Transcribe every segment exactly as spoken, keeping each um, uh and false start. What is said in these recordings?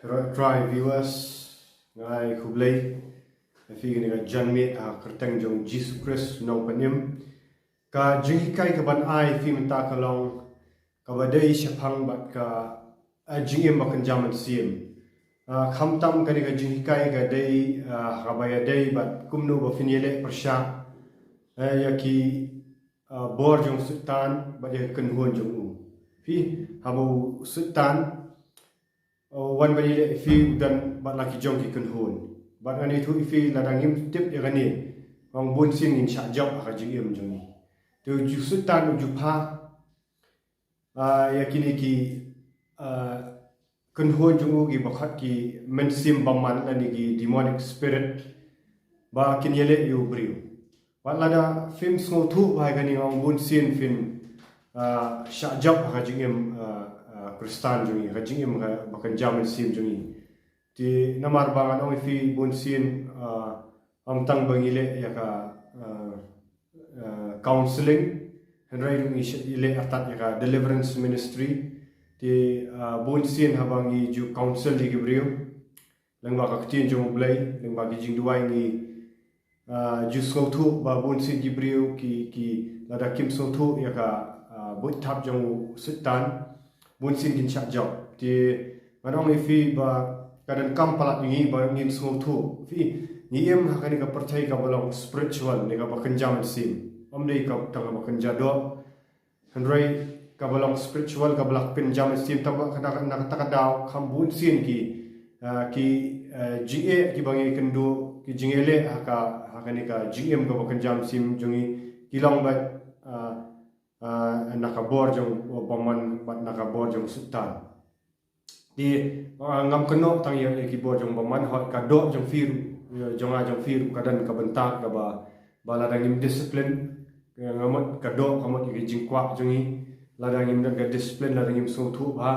Trai viewers, nga ai khublei ïa phi kane ka janmiet ha ka kyrteng jong Jisu Khrist u nongpynim. Ka jinghikai kaban ai ïa phi mynta ka long kaba dei shaphang bad ka, ah, jingim ba kynja mynsiem. Ah, khamtam kane ka jinghikai ka dei, ah, kaba ïadei bad kumno ba phin ïaleh pyrshah, eh, ïa ki, ah, bor jong u Soitan bad ïa ka kynhun jong u. Phi, haba u Soitan, oh, wan ban ïaleh ïa phi, u don bad la ki jong ki kynhun. Bad ngan ïathuh ïa phi, lada ngim tip ïa kane, ong bun sien ngin shah jop ha ka jingim jong ngi. Te u Soitan u ju phah, ah, ïa kine ki, ah, kynhun jong u kiba khot ki mynsiem bymman lane ki demonic spirit ba kin ïaleh ïa u briew. Bad lada phim sngewthuh bha ïa kane, ong bun sien phin, ah, shah jop ha ka jingim, ah, ah, Khristan jong ngi, ka jingim kaba kynja mynsiem jong ngi. Te namar ba ngan ong ïa phi, bun sien, ah, ym tang ba ngi leh ïa ka, ah, ah, counselling, hynrei ruh ngi ïaleh artat ïa ka deliverance ministry. Te, ah, bun sien haba ngi ju counsel ïa ki briew lyngba ka ktien jong u Blei, lyngba ki jingduwai ngi, ah, ju sngewthuh ba bun sien ki briew ki, ki lada kim sngewthuh ïa ka, ah, buit thap jong u Soitan, bun sien kin shah jop. Te ngan ong ïa phi ba ka donkam palat ïa ngi ba ngin sngewthuh. Phi, ngi im ha kane ka pyrthei kaba long spiritual, ne kaba kynja mynsiem. Ym dei ka tang kaba kynja doh. Hynrei kaba long spiritual, kaba la kynja mynsiem, tang ba ka, na kata ka daw kham bun sien ki, ah, ki, ah, jingeh kiba ngi kynduh, ki jingeh leh ha ka, ha kane ka jingim kaba kynja mynsiem jong ngi, ki long bad, ah, ah, na ka bor jong u bymman bad na ka bor jong u Soitan. Te, ah, ngam kynnoh tang ïa, ïa ki bor jong u bymman, hooid ka doh jong phi ruh, ïa, jong nga jong phi ruh ka don ka bynta kaba, ba lada ngim discipline, ïa, nga mut ka doh ka mut ïa ki jingkwah jong ngi, lada ngim don ka discipline, lada ngim sngewthuh bha.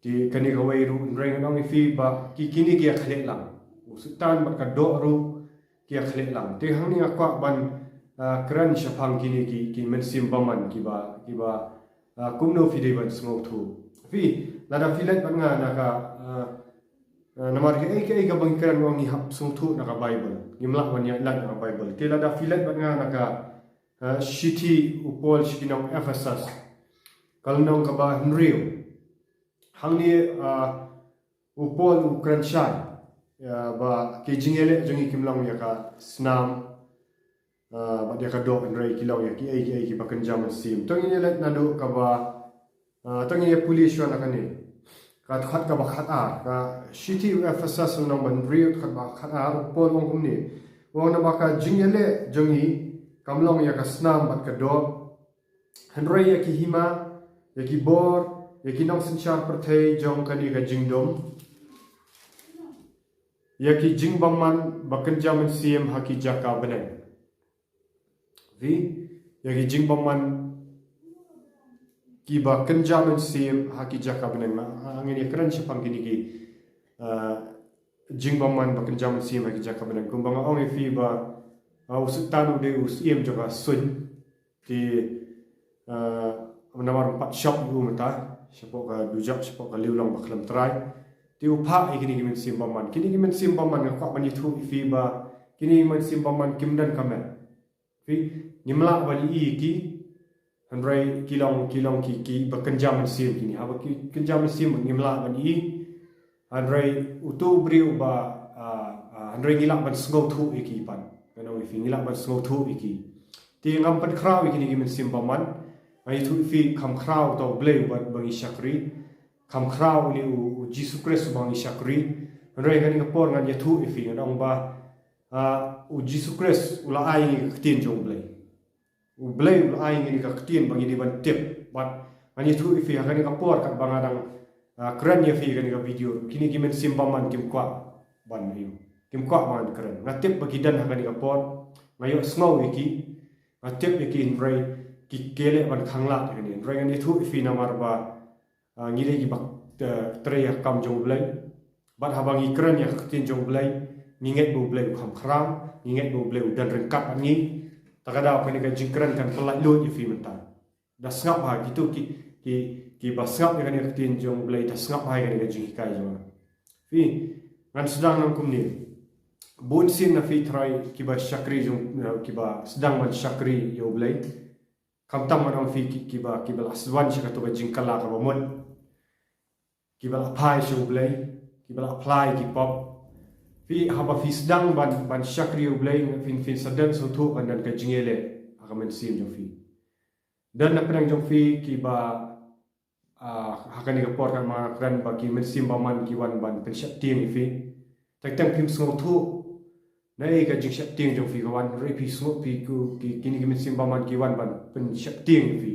Te kane kawei ruh, hynrei ngan ong ïa phi ba ki, kine ki ïa khleh lang. U Soitan bad ka doh ruh ki ïa khleh lang. Te hangne nga kwah ban, ah, kren shaphang kine ki, ki mynsiem bymman kiba, kiba, ah, kumno phi dei ban sngewthuh. Phi, lada phi leit bad nga na ka, ah, ah, namar kaei kaei kaba ngi kren, ngi hap sngewthuh na ka Baibl. Ngim lah ban ïaid lait na ka Baibl. Te lada phi leit bad nga na ka, ah, shithi u Paul sha ki nong Ephesus, ka lynnong kaba hynriew. Hangne, ah, u Paul u kren shai, ah, ba ki jingïaleh jong ngi kim long ïa ka snam, ah, bad ïa ka doh, hynrei ki long ïa kiei kiei kiba kynja mynsiem. To ngin ïa leit naduh kaba, ah, to ngin ïa pule shuwa na kane. Ka dkhot kaba khatar, ka shithi u Ephesus lynnong ba hynriew, dkhot ba khatar, u Paul u ong kumne. U ong, naba ka jingïaleh jong ngi kam long ïa ka snam bad ka doh, hynrei ïa ki hima, ïa ki bor, ïa ki nongsynshar pyrthei jong kane ka jingdum, ïa ki jingbymman ba kynja mynsiem ha ki jaka bneng. Phi, ïa ki jingbymman kiba kynja mynsiem ha ki jaka bneng. Nga, nga, ngin ïa kren shaphang kine ki, ah, jingbymman ba kynja mynsiem ha ki jaka bneng. Kumba nga ong ïa phi ba, ah, u Soitan u dei u syiem jong ka suiñ. Te, ah, namar ym pat shop ïa u mynta, shapoh ka dujok, shapoh ka liwlong ba khlem trai. Te u phah ïa kine ki mynsiem bymman. Kine ki mynsiem bymman nga kwah ban ïathuh ïa phi ba kine ki mynsiem bymman kim don ka met. Phi, ngim lah ban ïohi ïa ki, hynrei ki long, ki long ki, kiba kynja mynsiem kine. Haba ki kynja mynsiem ngim lah ban ïohi. Hynrei uto u briew ba, ah, ah, hynrei ngi lah ban sngewthuh ïa ki pat. Ngan ong ïa phi, ngi lah ban sngewthuh ïa ki. Te ngam pynkhraw ïa kine ki mynsiem bymman. Nga ïathuh ïa phi, kham khraw uta u Blei uba, ba ngi shakri. Kham khraw une u, u Jisu Khrist uba ngi shakri. Hynrei kane ka por ngan ïathuh ïa phi, ngan ong ba, ah, u Jisu Khrist u la ai ngi ka ktien jong u Blei. U Blei u la ai ngi ka ktien ba ngi dei ban tip. Bad ngan ïathuh ïa phi ha kane ka por katba nga dang, ah, kren ïa phi ha kane ka video, kine ki mynsiem bymman kim kwah ban ïoh, kim kwah ban kren. Nga tip ba ki don ha kane ka por. Nga ïohsngew ïa ki. Nga tip ïa ki, hynrei ki, ki leh ban khanglad ïa kane. Hynrei ngan ïathuh ïa phi namar ba, ah, ngi dei kiba, eh, trei ïa ka kam jong u Blei. Bad haba ngi kren ïa ka ktien jong u Blei, ngi ngeit ba u Blei u kham khraw, ngi ngeit ba u Blei u don ryngkat bad ngi. Ta ka daw kane ka jingkren kan pyllait lut ïa phi mynta. Da sngap bha, kito ki, ki, kiba sngap ïa kane ka ktien jong u Blei, da sngap bha ïa kane ka jinghikai jong nga. Phi, ngan sdang nang kumne. Bun sien na phi trai kiba shakri jong, eh, kiba sdang ban shakri ïa U Blei. Khamtam ngan ong phi ki, kiba, kiba la sdang sha kato ka jingkylla kaba mut. Kiba la phai sha U Blei, kiba la phai ki pop. Phi haba phi sdang ban, ban shakri U Blei, phin, phin sa don sngewthuh ban don ka jingïaleh ha ka mynsiem jong phi. Don na pdeng jong phi kiba, ah, ha kane ka por kan ma kren ba ki mynsiem bymman ki wan ban pynsheptieng ïa phi. Teng teng phim sngewthuh naei ka jingsheptieng jong phi ka wan, hynrei phi sngewthuh phi ki, kine ki mynsiem bymman ki wan ban pynsheptieng ïa phi.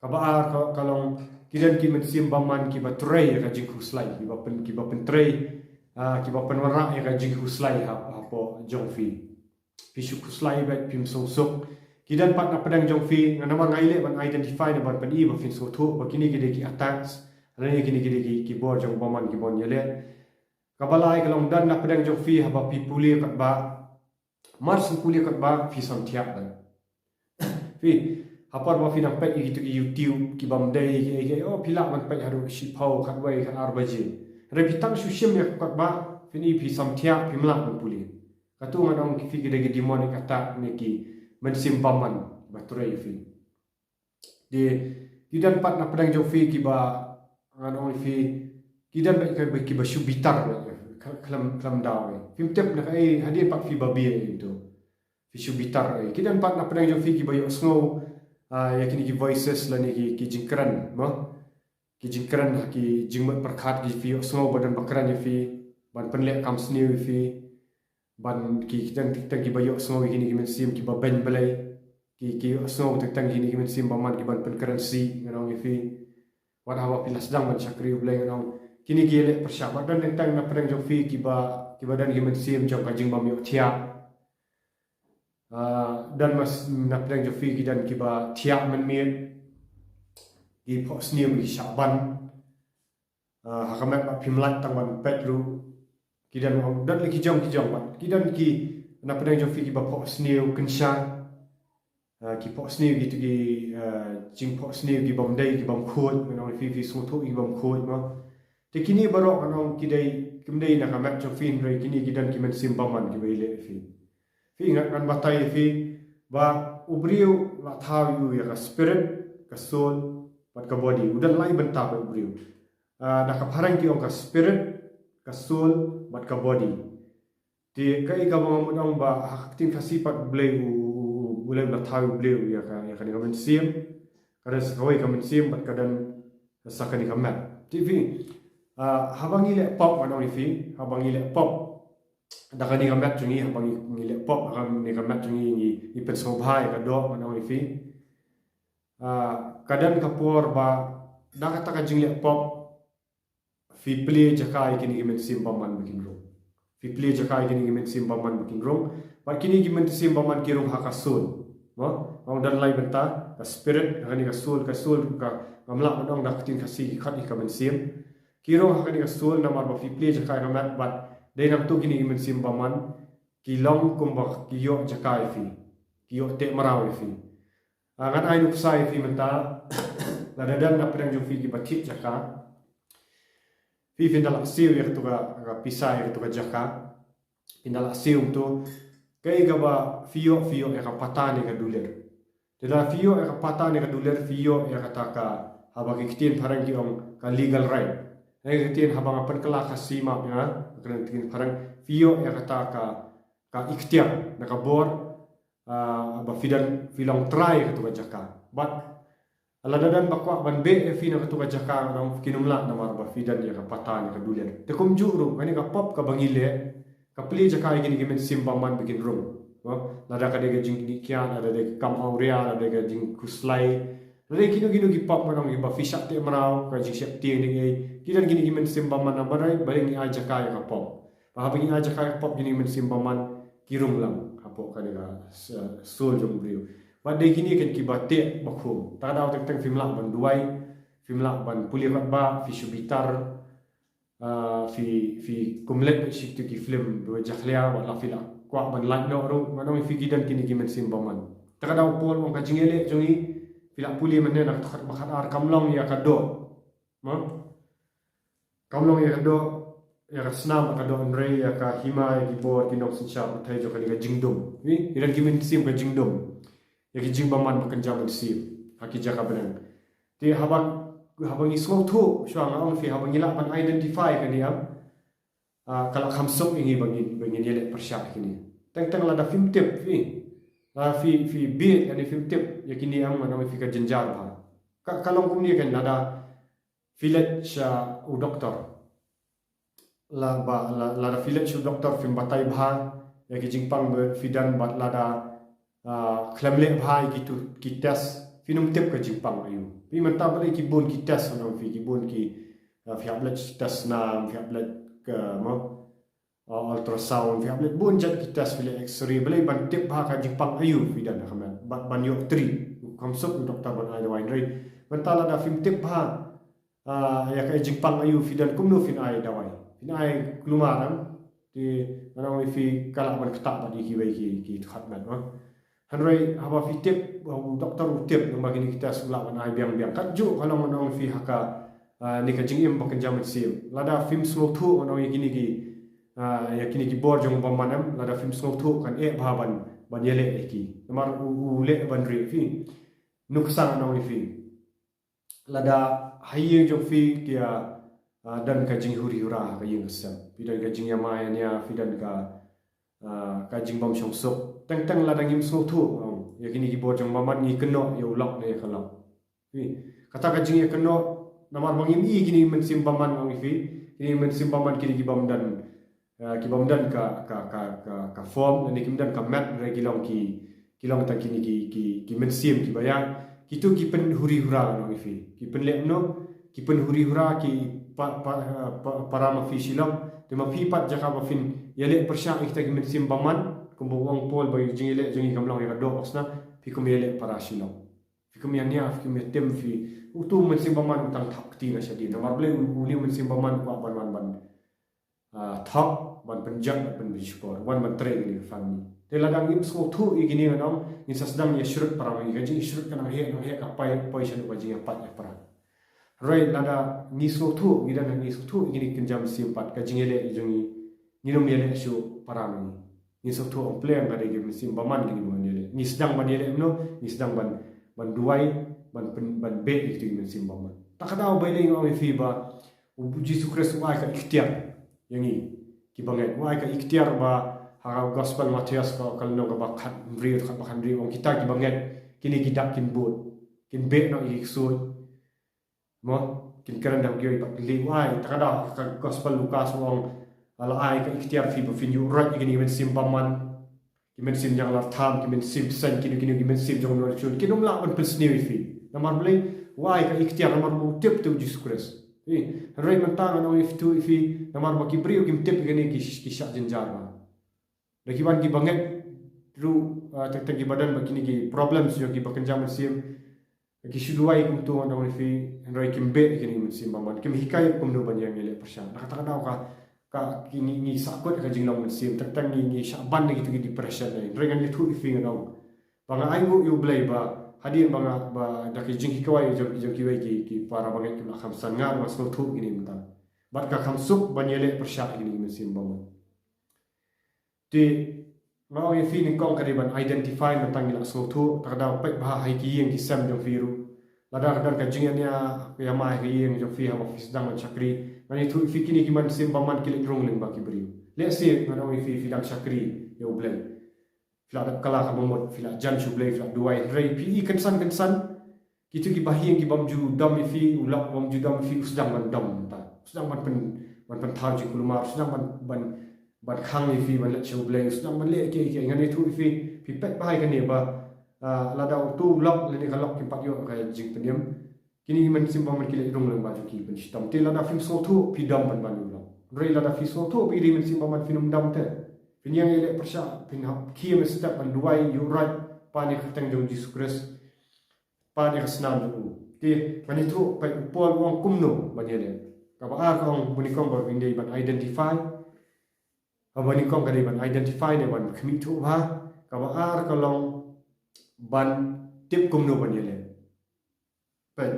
Kaba ar ka, ka long ki don ki mynsiem bymman kiba trei ïa ka jingkhuslai, kiba pyn, kiba pyntrei, ah, kiba pynwanrah ïa ka jingkhuslai ha, hapoh jong phi. Phi shu khuslai beit, phim sngewsuk. Ki don pat na pdeng jong phi, nga namar nga ïaleh ban identify ne ban pyni ba phin sngewthuh ba kine ki dei ki attacks, lane kine ki dei ki, ki bor jong bymman kiba wan ïaleh. Kaba lai ka long don na pdeng jong phi haba phi pule katba, mar shu pule katba phi samthiah beit. Phi, ha por ba phi nang peit ïa kito ki YouTube kibym dei ki, ki, oh, phi lah ban peit haduh shiphew, khatwei, khatar baje. Hynrei phi tang shu shim ïa katba, phin i phi samthiah, phim lah ban pule. Kato ngan ong ïa phi ki dei ki demonic attack ne ki mynsiem bymman ba trei ïa phi. Te ki don pat na pdeng jong phi kiba, ngan ong ïa phi, ki don beit kiba, kiba shu bitar beit, khlem, khlem daw ei. Phim tip na kaei, hadien pat phi babe ei to. Phi shu bitar ei. Ki don pat na pdeng jong phi kiba ïohsngew, ah, ïa kine ki voices lane ki, ki jingkren, mo? Ki jingkren ha ki jingmut pyrkhat ki phi ïohsngew ba don ba kren ïa phi, ban pynleh kam sniew ïa phi, ban ki, ki don teng teng kiba ïohsngew ïa kine ki mynsiem kiba beiñ Blei, ki, ki ïohsngew teng teng kine ki mynsiem bymman kiban pynkren sih, ngan ong ïa phi. Wat haba phi la sdang ban shakri U Blei, ngan ong kine ki ïaleh pyrshah, bad don teng teng na pdeng jong phi kiba, kiba don ki mynsiem jong ka jingbymïohthiah. Ah, don mas na pdeng jong phi ki don kiba thiah mynmiet, ki phohsniew, ki shah ban. Ah, ha ka met ba phim lah tang ban peit ruh. Ki don, don la ki jong ki jong bad ki don ki na pdeng jong phi kiba phohsniew kynshah. Ah, ki phohsniew kito ki, ah, jingphohsniew kibym dei, kibym khuid, ngan ong ïa phi, phi sngewthuh kibym khuid, mo. Te kine baroh ngan ong ki dei, kim dei na ka met jong phi, hynrei kine ki don ki mynsiem bymman kiba ïaleh ïa phi. Phi, ngan, ngan batai ïa phi ba u briew la thaw ïa u ïa ka spirit, ka soul bad ka body. U don lai bynta beit u briew. Ah, na ka phareng ki ong ka spirit, ka soul bad ka body. Te kaei kaba nga mut ong ba ha ka ktien Khasi pat u Blei u, u, u, u Blei u la thaw ïa u briew ïa ka, ïa kane ka mynsiem. Ka don sa kawei ka mynsiem bad ka don sa kane ka met. Te phi, ah, haba ngi leh pop, ngan ong ïa phi, haba ngi leh pop da kane ka met jong ngi, haba ngi, ngi leh pop da kane ka met jong ngi, ngi, ngi pynsngewbha ïa ka doh, ngan ong ïa phi. Ah, ka don ka por ba da kata ka jingleh pop phi plie jaka ïa kine ki mynsiem bymman ba kin rung. Phi plie jaka ïa kine ki mynsiem bymman ba kin rung. Bad kine ki mynsiem bymman ki rung ha ka soul. Mo, ong don lai bynta, ka spirit, ha kane ka soul, ka soul, ka, ngam lah ban ong da ka ktien Khasi ki khot ïa ka mynsiem. Ki rung ha kane ka soul namar ba phi plie jaka ïa ka met bad dei nangta kine ki mynsiem bymman ki long kumba ki ïoh jaka ïa phi. Ki ïoh teh mraw ïa phi. Ah, ngan ai nuksa ïa phi mynta. Lada don na pdeng jong phi kiba thied jaka, phi phin da la siew ïa kato ka, ka pisa ïa kato ka jaka. Phin da la siew to. Kaei kaba phi ïoh, phi ïoh ïa ka pata ne ka dulir. Te lada phi ïoh ïa ka pata ne ka dulir, phi ïoh ïa kata ka, haba ki ktien phareng ki ong ka legal right. Ïa ki ktien haba nga pynkylla Khasi map ïa nga, ka ktien phareng, phi ïoh ïa kata ka, ka iktiar na ka bor, ah, ba phi don, phi long trai kato ka jaka. Bad lada don ba kwah ban beh ïa phi na kato ka jaka, ngan ong kin ym lah namar ba phi don ïa ka pata ne ka dulir. Te kumjuh ruh kane ka pop kaba ngi leh, ka plie jaka ïa kine ki mynsiem bymman ba kin rung. Mo, lada ka dei ka jingknieh kiad, lada dei ka kam awria, lada dei ka jingkhuslai, lada dei kino kino ki pop, ngan ong, kiba phi shah teh mraw, ka jingsheptieng ne ei, ki don kine ki mynsiem bymman namar ba dei, ba dei ngi ai jaka ïa ka pop. Ba haba ngi ai jaka ïa ka pop, kine ki mynsiem bymman ki rung lang hapoh kane ka s-, soul jong u briew. Bad dei kine kan kiba teh bakhum. Ta ka daw teng teng phim lah ban duwai, phim lah ban pule katba, phi shu bitar, ah, phi, phi kum leit shi kito ki film ba jakhlia, wat la phi la kwah ban lait noh ruh, ngan ong ïa phi ki don kine ki mynsiem bymman. Ta ka daw Paul u ong ka jingïaleh jong ngi, phi la pule mynne na ka dkhot ba khatar, kam long ïa ka doh. Mo? Kam long ïa ka doh, ïa ka snam ka doh, hynrei ïa ka hima, ïa ki bor, ki nongsynshar pyrthei jong kane ka jingdum. Phi, ki don ki mynsiem ka jingdum, ïa ki jingbymman ba kynja mynsiem ha ki jaka bneng. Te haba, haba ngi sngewthuh shuwa, nga ong phi, haba ngi lah ban identify kane, em, ah, ka la kham suk ïa ngi ba ngin, ba ngin ïaleh pyrshah ïa kine. Teng teng lada phim tip, phi, lada phi, phi bieit lane phim tip ïa kine, em, nga ong phi, ka jynjar bha. Ka, ka long kumne kan, lada phi leit sha u doktor, la ba, la, lada phi leit sha u doktor phim batai bha ïa ki jingpang ba phi don, bad lada, ah, khlem leh bha ïa kitu ki test, phin ym tip ka jingpang aïu. Phi, mynta balei ki bun ki test, nga ong phi, ki bun ki, ah, phi hap leit test snam, phi hap leit ka, mo, ah, ultrasound, phi hap leit bun jait ki test, phi leit X-ray, balei? Ban tip bha ka jingpang aïu phi don ha khmat, bad ban ïoh treat. Kham suk u doktor ban ai dawai, hynrei mynta lada phim tip bha, ah, ïa ka jingpang aïu phi don, kumno phin ai dawai? Phin ai kulmar, em? Te nga ong ïa phi, ka lah ban ktah bad ïa kiwei ki, ki dkhot met, mo. Hynrei haba phi tip, u doktor u tip, namar kine ki test u lah ban ai biang biang. Katjuh ka long, nga ong ïa phi, ha ka, ah, ne ka jingim ba kynja mynsiem. Lada phim sngewthuh, nga ong ïa kine ki, ah, ïa kine ki bor jong u bymman, em, lada phim sngewthuh, kan eh bha ban, ban ïaleh ïa ki. Namar u, u leh ban rieh, phi. Nuksa, nga ong ïa phi, lada ha ïing jong phi ki, ah, ah, don ka jinghuri hura ha ka ïing ka sem, phi don ka jingïamai ïania, phi don ka, ah, ka jingbymshongsuk, teng teng lada ngim sngewthuh, ong, ïa kine ki bor jong u bymman, ngi kynnoh ïa u lok ne ïa ka lok. Phi, kata ka jingïakynnoh, namar ba ngim i kine mynsiem bymman, ong ïa phi, kine mynsiem bymman kine ki bym don, ah, ki bym don ka, ka, ka, ka, ka form, lane kim don ka met, hynrei ki long ki, ki long tang kine ki, ki, ki mynsiem kiba ïaid. Kitu ki pynhuri hura, nga ong ïa phi. Ki pynleh kumno? Ki pynhuri hura, ki pa, pa, ah, pa, para ma phi shilok. Te ma phi pat, jaka ba phin ïaleh pyrshah ïa kita ki mynsiem bymman, kumba ong u Paul, ba ïa ka jingïaleh jong ngi kam long ïa ka doh, ong sna, phi kum ïaleh para shilok. Phi kum ïania, phi kum ïatim, phi. Utu u mynsiem bymman u tang thap kti na shadien. Namar balei? U, une u mynsiem bymman u kwah ban wan ban, ah, thok, ban pynjot, ban pynshukor, wan ban trei ïa kane ka family. Te lada ngim sngewthuh ïa kine, nga ong, ngin sa sdang ïa shrut para ma ngi, ka jingshrut ka nang heh, nang heh, ka poi, poi sha kane ka jingïapait ïapra. Hynrei lada ngi sngewthuh, ngi dang ngi sngewthuh ïa kine ki kynja mynsiem pat, ka jingïaleh jong ngi, ngin ym ïaleh shuh para ma ngi. Ngi sngewthuh, ong, pleng ka dei ki mynsiem bymman kine ba ngi ïaleh. Ngi sdang ban ïaleh kumno? Ngi sdang ban, ban duwai, ban pyn, ban beh ïa kito ki mynsiem bymman. Ta ka daw balei, nga ong ïa phi, ba u Jisu Khrist u ai ka iktiar ïa ngi ki bangeit. U ai ka iktiar ba ha ka gospel Mathaios ka, ka lynnong kaba khathynriew, khatba khathynriew, ong, kita ki bangeit, kine ki dak kin bud, kin beh noh ïa ki ksuid. Mo, kin kren da u gioi bad kin leh. U ai, ta ka daw ha ka gospel Lukas u ong, la ai ka iktiar phi ba phin ïuhroit ïa kine ki mynsiem bymman, ki mynsiem jong la tham, ki mynsiem seng, kino kino ki mynsiem jong u nongshun, kin ym lah ban pynsniew ïa phi. Namar balei? U ai ka iktiar namar ba u tip te u Jisu Khrist. Phi, hynrei mynta nga ong ïa phi, namar ba ki briew kim tip ïa kine, ki, ki shah jynjar bha. Da ki wan ki bangeit ruh, ah, teng teng kiba don bad kine ki problems jong kiba kynja mynsiem, ki shu duwai kumto, nga ong ïa phi, hynrei kim beh ïa kine ki mynsiem bymman, kim hikai kumno ban ïaleh pyrshah. Na kata ka daw ka, ka, ki, ngi, ngi sahkut ka jinglong mynsiem, teng teng ngi, ngi shah ban da kitu ki depression ne. Hynrei ngan ïathuh ïa phi, nga ong, ba nga ainguh ïa u Blei ba hadien ba nga, ba da ki jinghikai jong, jong kiwei ki, ki para bangeit, kim lah kham san, nga ruh nga sngewthuh ïa kine mynta. Bad ka kham suk ban ïaleh pyrshah ïa kine ki mynsiem bymman. Te nga ong ïa phi, nyngkong ka dei ban identify, mynta ngi la sngewthuh, ta ka daw peit bha ha ki ïing ki sem jong phi ruh. Lada ka don ka jingïania, ka ïamai ha ka ïing jong phi haba phi sdang ban shakri, ngan ïathuh ïa phi, kine ki mynsiem bymman ki leit rung lyngba ki briew. Lehse ngan ong ïa phi, phi dang shakri ïa u Blei, phi la dep kylla kaba mut, phi la jan sha u Blei, phi la duwai, hynrei phi i kynsan kynsan, kitu kiba ha ïing ki bym ju dom ïa phi, u lok bym ju dom ïa phi, u sdang ban dom mynta. U sdang ban pyn, ban pynthaw jingkulmar, u sdang ban, ban, ban khang ïa phi ban leit sha u Blei, u sdang ban leh kiei kiei. Ngan ïathuh ïa phi, phi peit bha ïa kane ba, ah, lada utu u lok lane ka lok kim pat ïoh ka jingpynim, kine ki mynsiem bymman ki leit rung lyngba jong ki, pynshitom. Te lada phim sngewthuh, phi dom pynban ïa u lok. Hynrei lada phi sngewthuh ba i dei mynsiem bymman, phin ym dom te. Phin ïeng ïaleh pyrshah, phin hap khie mynstep ban duwai, ïuhroit, pan ïa ka kyrteng jong u Jisu Khrist, pan ïa ka snam jong u. Te ngan ïathuh, peit u Paul u ong kumno ban ïaleh. Kaba ar ka ong, ba nyngkong ba ngin dei ban identify. Kaba nyngkong ka dei ban identify ne ban khmih thuh bha. Kaba ar ka long ban tip kumno ban ïaleh. Peit,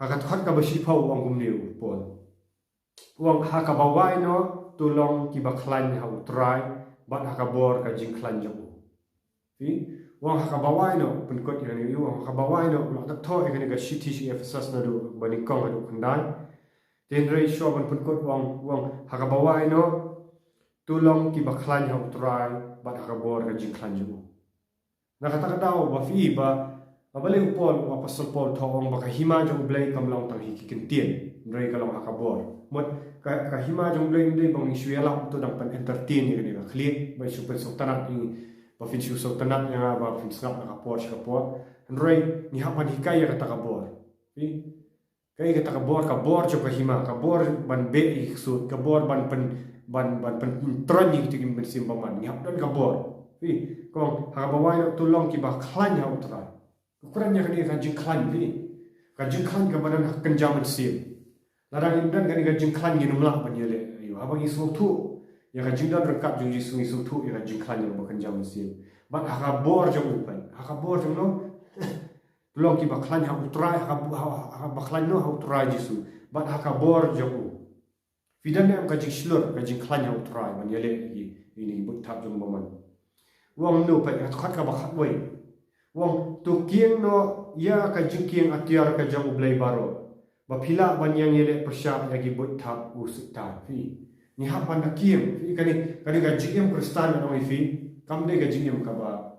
ha ka dkhot kaba shiphew u ong kumne u Paul. U ong, ha kaba wai noh, to long kiba khlaiñ ha U Trai, bad ha ka bor ka jingkhlaiñ jong u. Phi, u ong ha kaba wai noh, pynkut ïa kane, u ong ha kaba wai noh, u la da thoh ïa kane ka shithi sha ki Ephesus naduh ba nyngkong haduh khyndai. Te hynrei shuwa ban pynkut u ong, u ong ha kaba wai noh, to long kiba khlaiñ ha U Trai, bad ha ka bor ka jingkhlaiñ jong u. Na kata ka daw ba phi ba, ba balei u Paul, u Apostol Paul thoh u ong ba ka hima jong U Blei kam long tang ha ki ktien, hynrei ka long ha ka bor. Mut ka, ka hima jong U Blei ym dei ba ngi shu ïalap to dang ban entertain ïa kane ka khlieh, ba shu pynsngewtynnat ïa ngi, ba phin shu sngewtynnat ïa nga ba phin sngap na ka por sha ka por. Hynrei ngi hap ban hikai ïa kata ka bor. Phi, kaei kata ka bor? Ka bor jong ka hima, ka bor ban beh ïa ki ksuid, ka bor ban pyn, ban, ban pyntroiñ ïa kita ki mynsiem bymman. Ngi hap don ka bor. Phi, ka ong ha kaba wai noh, to long kiba khlaiñ ha U Trai. Ka kren ïa kane ka jingkhlaiñ, phi, ka jingkhlaiñ kaba don ha ka kynja mynsiem. Lada ngim don kane ka jingkhlaiñ ngin ym lah ban ïaleh aïu. Haba ngi sngewthuh ïa ka jingdon ryngkat jong U Jisu, ngi sngewthuh ïa ka jingkhlaiñ kaba kynja mynsiem. Bad ha ka bor jong u, phi, ha ka bor jong u, to long kiba khlaiñ ha U Trai, ha ka, ha, ha kaba khlaiñ noh ha U Trai Jisu, bad ha ka bor jong u. Phi don ne em ka jingshlur, ka jingkhlaiñ ha U Trai ban ïaleh ïa ki, ïa kine ki buit thap jong u bymman? U ong kumno, phi, ha ka dkhot kaba khatwei, u ong, to kieng noh ïa ka jingkieng atiar ka jong U Blei baroh, ba phi lah ban ïeng ïaleh pyrshah ïa ki buit thap u Soitan. Phi, ngi hap ban da kieng. Phi, kane, kane ka jingim Khristan, ngan ong ïa phi, kam dei ka jingim kaba,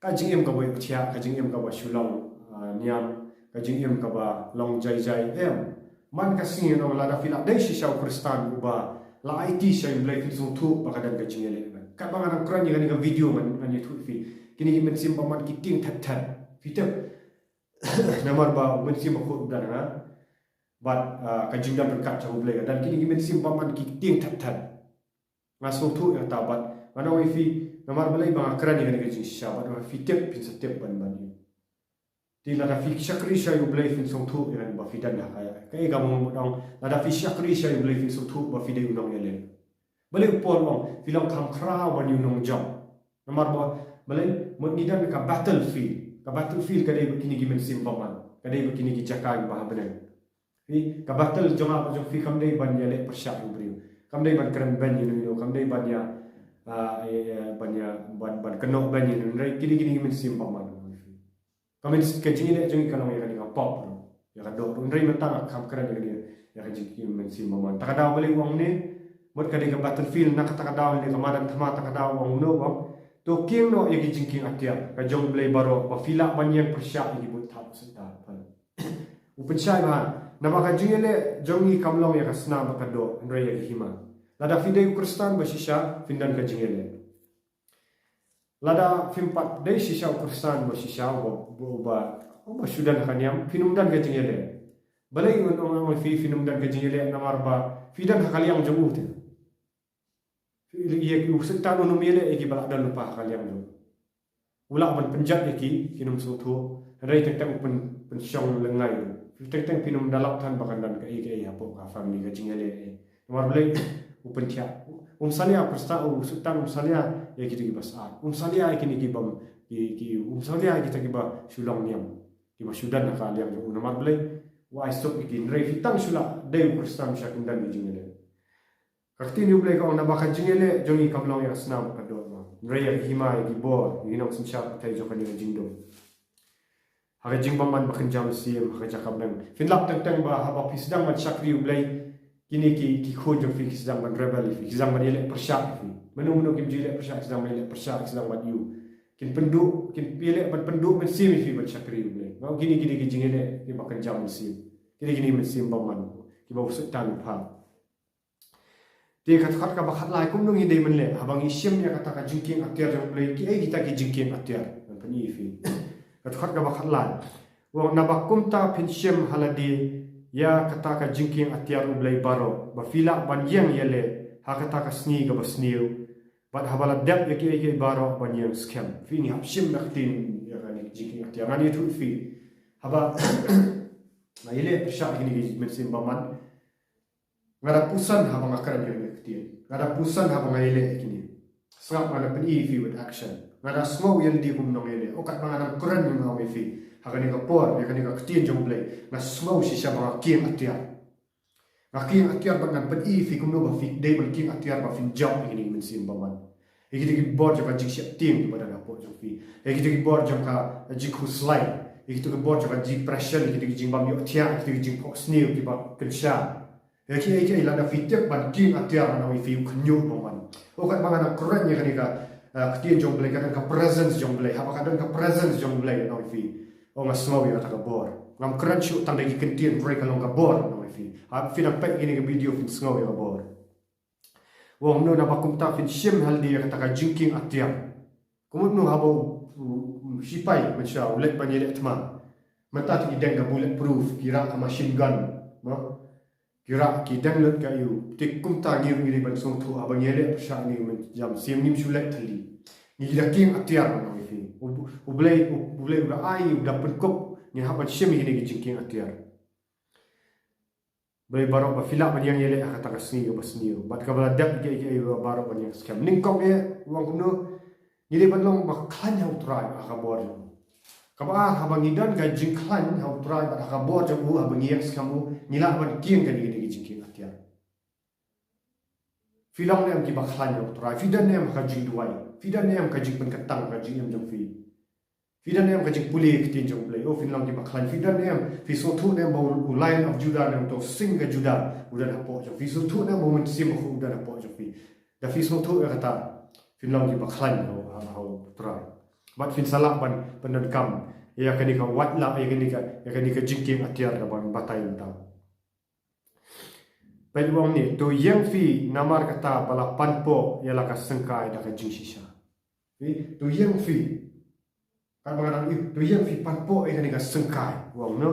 ka jingim kaba ïohthiah, ka jingim kaba shu long, ah, niam, ka jingim kaba long jai jai, em. Man ka sngi, ngan ong, lada phi la dei shisha u Khristan uba la aiti sha U Blei, phin sngewthuh ba ka don ka jingïaleh. Katba nga dang kren ïa kane ka video, ngan, ngan ïathuh ïa phi, kine ki mynsiem bymman ki tieng thet thet. Phi tip, namar ba u Mynsiem Bakhuid u don ha nga, bad, ah, ka jingdon ryngkat jong U Blei ka don, kine ki mynsiem bymman ki tieng thet thet. Nga sngewthuh ïa kata, bad ngan ong ïa phi, namar balei ba nga kren ïa kane ka jingshisha, bad ba phi tip, phin sa tip ban, ban ïoh. Te lada phi shakri sha U Blei, phin sngewthuh ïa kane ba phi don ha ka, kaei kaba nga mut ong, lada phi shakri sha U Blei, phin sngewthuh ba phi dei u nongïaleh. Balei u Paul u ong phi long kham khraw ban ïoh nongjop? Namar ba, balei? Mut ngi don ka battlefield. Ka battlefield ka dei bad kine ki mynsiem bymman, ka dei bad kine ki jaka kiba ha bneng. Phi, ka battle jong nga bad jong phi kam dei ban ïaleh pyrshah ïa u briew. Kam dei ban kren beiñ ïano ïano, kam dei ban ïa, ah, eh, eh, ban ïa, ban, ban kynnoh beiñ ïano ïano, hynrei kine, kine ki mynsiem bymman. Ka myns-, ka jingïaleh jong ngi ka long ïa kane ka pop ruh, ïa ka doh ruh. Hynrei mynta nga kham kren ïa kane, ïa ka jingïaleh mynsiem bymman. Ta ka daw balei u ong ne, mut ka dei ka battlefield, na kata ka daw ne ka madan thma, ta ka daw u ong kumno, u ong, to kieng noh ïa ki jingkieng atiar ka jong U Blei baroh, ba phi lah ban ïeng pyrshah ïa ki buit thap u Soitan. U pynshai bha, naba ka jingïaleh jong ngi kam long ïa ka snam bad ka doh, hynrei ïa ka hima. Lada phi dei u Khristan ba shisha, phin don ka jingïaleh. Lada phim pat dei shisha u Khristan ba shisha, uba, uba, uba shu don ha ka niam, phin ym don ka jingïaleh. Balei ngan ong ïa phi phin ym don ka jingïaleh? Namar ba phi don ha ka liang jong u te. Ïa ki, u Soitan un ym ïaleh ïa kiba la don lypa ha ka liang jong u. U lah ban pynjot ïa ki, kin ym sngewthuh. Hynrei teng teng u pyn, pynshong lyngngai ruh. Teng teng phin ym da lap than ba kan don kaei kaei hapoh ka family, ka jingïaleh. Namar balei? U pynthiah. Um salia, u Khristan, u Soitan um salia ïa kita kiba sah. Um salia ïa kine ki bym, ki, ki, um salia ïa kita kiba shu long niam, kiba shu don ha ka liang jong u. Namar balei? U ai suk ïa ki. Hynrei phi tang shu la dei u Khristan, shisha kin don ki jingïaleh. Ka ktien U Blei ka ong, naba ka jingïaleh jong ngi kam long ïa ka snam bad ka doh, hynrei ïa ka hima, ïa ki bor, ïa ki nongsynshar pyrthei jong kane ka jingdum. Ha ka jingbymman ba kynja mynsiem, ha ka jaka bneng. Phin lap teng teng ba haba phi sdang ban shakri U Blei, kine ki, ki khun jong phi ki sdang ban rebel ïa phi, ki sdang ban ïaleh pyrshah ïa phi. Mano mano kim ju ïaleh pyrshah, ki sdang ban ïaleh pyrshah, ki sdang ban ïoh. Kin pynduh, kin ïaleh ban pynduh mynsiem ïa phi ban shakri U Blei. Nga ong kine, kine ki jingïaleh kiba kynja mynsiem. Kine, kine mynsiem bymman kiba u Soitan u phah. Te ka dkhot kaba khatlai, kumno ngi dei ban leh haba ngi shim ïa kata ka jingkieng atiar jong U Blei? Kiei kita ki jingkieng atiar? Ngan pyni ïa phi. Ka dkhot kaba khatlai, u ong, naba kumta phin shim ha lade ïa kata ka jingkieng atiar U Blei baroh, ba phi lah ban ïeng ïaleh ha kata ka sngi kaba sniew, bad haba la dep ïa kiei kiei baroh ban ïeng skhem. Phi, ngi hap shim da ka ktien ïa kane ka jingkieng atiar. Ngan ïathuh ïa phi, haba nga ïaleh pyrshah ïa kine ki mynsiem bymman, nga da pyrshang haba nga kren ïa kine ki ktien. Nga da pyrshang haba nga ïaleh ïa kine. Sngap, nga da pyni ïa phi with action. Nga da sngew ïa lade kum nongïaleh. Oh, katba nga dang kren nga ong ïa phi, ha kane ka por, ïa kane ka ktien jong U Blei, nga sngew shisha ba nga kieng atiar. Nga kieng atiar bad ngan pyni ïa phi kumno ba phi dei ban kieng atiar ba phin jop ïa kine ki mynsiem bymman. Ïa kito ki bor jong ka jingsheptieng kiba don hapoh jong phi. Ïa kito ki bor jong ka jingkhuslai. Ïa kito ki bor jong ka depression, ïa kito ki jingbym ïohthiah, ïa kito ki jingphohsniew kiba kynsha. Ïa ki, ïa ki, lada phi tip ban kieng atiar, ngan ong ïa phi, u khynñiuh bymman. Oh, katba ngan kren ïa kane ka, ah, ktien jong U Blei, ka don ka presence jong U Blei. Haba ka don ka presence jong U Blei, ngan ong ïa phi, oh, nga sngew ïa kata ka bor. Ngam kren shuh tang da ki kyntien, hynrei ka long ka bor, ngan ong ïa phi. Haba phi dang peit ïa kane ka video, phin sngew ïa ka bor. Ong kumno, naba kumta phin shim ha lade ïa kata ka jingkieng atiar. Kumno haba u, u, u sipai mynshuwa u leit ban ïaleh thma. Mynta te ki deng ka bullet proof, ki rah ka machine gun, no? Ki rah, ki deng lut ka ïew. Te kumta ngi ruh ngi dei ban sngewthuh haba ngi ïaleh pyrshah ïa kine ki mynsiem, ngim shu leh thylli. Ngi da kieng atiar, ngan ong ïa phi. U, U Blei, U, U Blei u da ai, u da pynkup, ngin hap ban shim ïa kine ki jingkieng atiar. Balei baroh ba phi lah ban ïeng ïaleh ha kata ka sngi kaba sniew bad kaba la dep ïa kiei kiei baroh ban ïeng skhem. Nyngkong eh, u ong kumno, ngi dei ban long ba khlaiñ ha U Trai ha ka bor jong u. Kaba ar, haba ngi don ka jingkhlaiñ ha U Trai bad ha ka bor jong u, haba ngi ïeng skhem u, ngi lah ban kieng kane, kane ka jingkieng atiar. Phi long ne em kiba khlaiñ ha U Trai? Phi don ne em ha ka jingduwai? Phi don ne em ha ka jingpynkyntang ha ka jingim jong phi? Phi don ne em ha ka jingpule ïa ka ktien jong U Blei? Oh, phin long kiba khlaiñ. Phi don ne em, phi sngewthuh ne em ba u, u Lion of Judah ne em, uto u sing ka Judah, u don hapoh jong phi? Phi sngewthuh ne em ba u Mynsiem Bakhuid u don hapoh jong phi? Da phi sngewthuh ïa kata, phin long kiba khlaiñ ha, ha, ha U Trai. Bad phin sa lah ban pyndonkam ïa kane ka wad la, ïa kane ka, ïa kane ka jingkieng atiar kaban batai mynta. Peit u ong ne, to ïeng phi, namar kata ba la panpoh ïa la ka syngkai da ka jingshisha. Phi, to ïeng phi. Katba nga dang ïohi, to ïeng phi, panpoh ïa kane ka syngkai, u ong, no?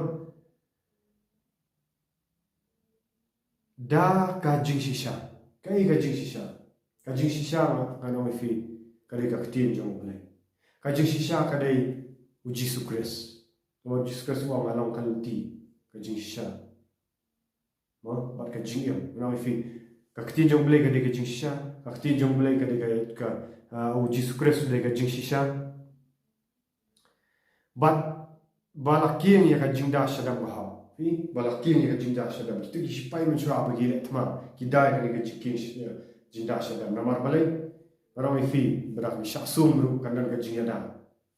Da ka jingshisha. Kaei ka jingshisha? Ka jingshisha, ngan ong ïa phi, ka dei ka ktien jong U Blei. Ka jingshisha ka dei U Jisu Khrist. Namar U Jisu Khrist u ong, nga long ka lynti, ka jingshisha, mo, bad ka jingim. Ngan ong ïa phi, ka ktien jong U Blei ka dei ka jingshisha, ka ktien jong U Blei ka dei ka, ka, ah, U Jisu Khrist u dei ka jingshisha. Bad ba la kieng ïa ka jingda shadem bahok. Phi, ba la kieng ïa ka jingda shadem. Kito ki sipai mynshuwa ba ki leh thma, ki da ïa kane ka jingkieng sh-, jingda shadem. Namar balei? Ngan ong ïa phi, ba da ki shah sum ruh kan don ka jingïada.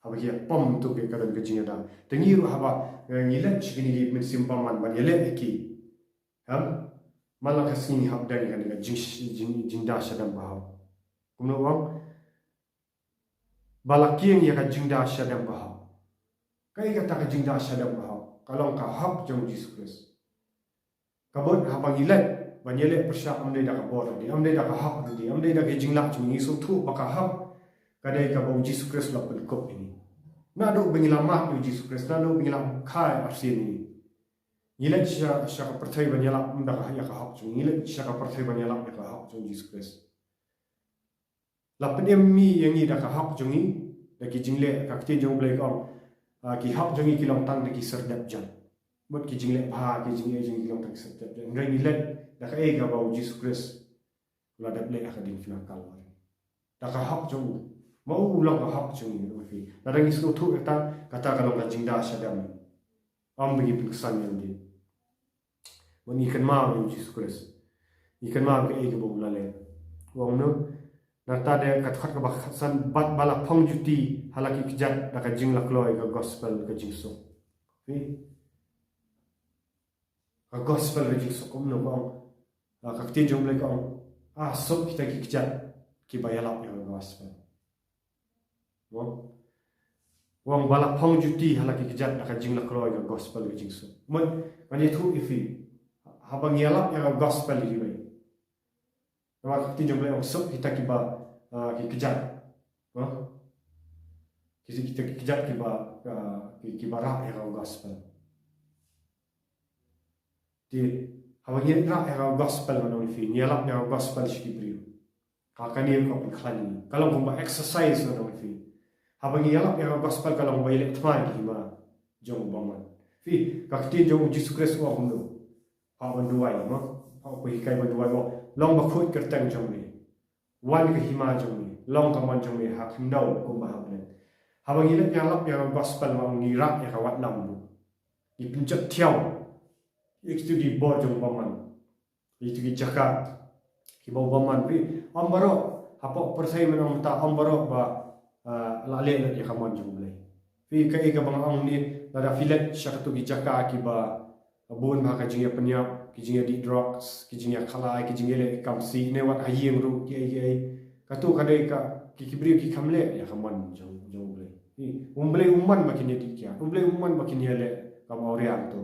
Haba ki ïa pom to ka don ka jingïada. Te ngi ruh haba, eh, ngi leit sha kine ki mynsiem bymman ban ïaleh ïa ki, em, man la ka sngi ngi hap deng ïa kane ka jing, jing, jingda shadem bahok. Kumno u ong? Ba la kieng ïa ka jingda shadem bahok. Kaei kata ka jingda shadem bahok? Ka long ka hok jong U Jisu Khrist. Ka mut haba ngi leit ban ïaleh pyrshah, ym dei da ka bor lade, ym dei da ka hok lade, ym dei da ka jinglah jong ngi, ngi sngewthuh ba ka hok ka dei kaba U Jisu Khrist u la pynkup ïa ngi. Naduh ba ngi la mad ïa U Jisu Khrist, naduh ba ngi la kha arsien ïa ngi, ngi leit sha, sha ka pyrthei ban ïalap ym da ka, ïa ka hok jong ngi, ngi leit sha ka pyrthei ban ïalap ïa ka hok jong U Jisu Khrist. La pynim ïa ngi da ka hok jong ngi, da ki jingleh, ka ktien jong U Blei ka ong, ah, ki hok jong ngi ki long tang da ki serdep jan. Mut ki jingleh bha, ki jingleh jong ngi ki long tang ki serdep jan. Hynrei ngi leit da kaei kaba U Jisu Khrist u la dep leh ha ka diengphna Kalbari. Da ka hok jong u. Ma u long ka hok jong ngi, u phi. Lada ngi sngewthuh kata, kata ka long ka jingda shadem. Ym ba ngi pynksan ïa lade. Ba ngi kynmaw ïa U Jisu Khrist. Ngi kynmaw kaei kaba u la leh. U ong kumno? Nangta dei ka dkhot kaba khatsan, bad ba la phong juti ha la ki kjat da ka jinglakloi ka gospel ka jingsuk. Phi? Ka gospel ka jingsuk, kumno ka ong? Ah, ka ktien jong U Blei ka ong, ah, suk kita ki kjat kiba ïalap ïa ka gospel. Mo? U ong ba la phong juti ha la ki kjat da ka jinglakloi ka gospel ka jingsuk. Mut, ngan ïathuh ïa phi. Haba ngi ïalap ïa ka gospel ïa kiwei, namar ka ktien jong U Blei ong suk kita kiba, ah, ki kjat. Mo? Kita, kita ki kjat kiba, ah, ki, kiba rah ïa ka gospel. Te haba ngi rah ïa ka gospel, ngan ong ïa phi, ngi ïalap ïa ka gospel sha ki briew, ka, kane ruh ka pynkhlaiñ ïa ngi. Ka long kumba exercise, ngan ong ïa phi. Haba ngi ïalap ïa ka gospel ka long ba ïaleh thma ïa ki hima jong u bymman. Phi, ka ktien jong U Jisu Khrist u ong kumno? Haba u duwai, mo? Haba u hikai ban duwai, u ong, long bakhuid kyrteng jong me. Wan ka hima jong me, long ka mon jong me ha khyndew kumba ha bneng. Haba ngi leit ïalap ïa ka gospel, ma ngi rah ïa ka watlam ruh. Ngi pynjot thiaw ïa kito ki bor jong u bymman. Ïa kito ki jaka kiba u bymman, phi, ym baroh hapoh pyrthei mynta, ym baroh ba, ah, la leh lut ïa ka mon jong U Blei. Phi, kaei kaba nga ong ne, lada phi leit sha kito ki jaka kiba bun bha ka jingïapynïap, ki jingïadih drugs, ki jingïakhlaiñ, ki jingïaleh kam sih, ne wat ha ïing ruh, kiei kiei. Kato ka dei ka, ki, ki briew kim leh ïa ka mon jong, jong U Blei. Phi, U Blei um mon ba kin ïadih kiad, U Blei um mon ba kin ïaleh kaba awria to.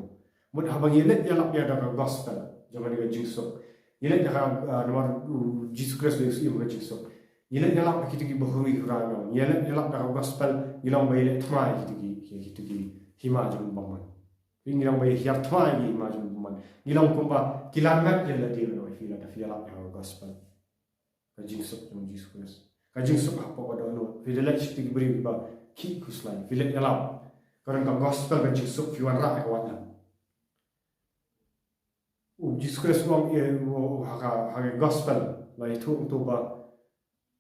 Mut haba ngi leit ïalap ïa da ka gospel jong kane ka jingsuk. Ngi leit ïa ka, ah, namar, uh, Jisu Khrist u ïohi ïa ka jingsuk. Ngi leit ïalap ïa kito kiba huroi hura nong. Ngi leit ïalap da ka gospel, ngi long ba ïaleh thma ïa kito ki, ïa kito ki hima jong u bymman. Ngi long ba ïa hiar thma ïa ki hima jong u bymman. Ngi long kumba ki la met ïa lade, ba phi, lada phi ïalap ïa ka gospel. Ka jingsuk jong Jisu Khrist. Ka jingsuk hapoh ka dohnud. Phi da leit sha kito ki briew kiba khih khuslai. Phi leit ïalap. Ka don ka gospel ka jingsuk, phi wanrah ïa ka watlam. U Jisu Khrist u ong, eh, u, u, ha ka, ha ka gospel. La ïathuh hangto ba,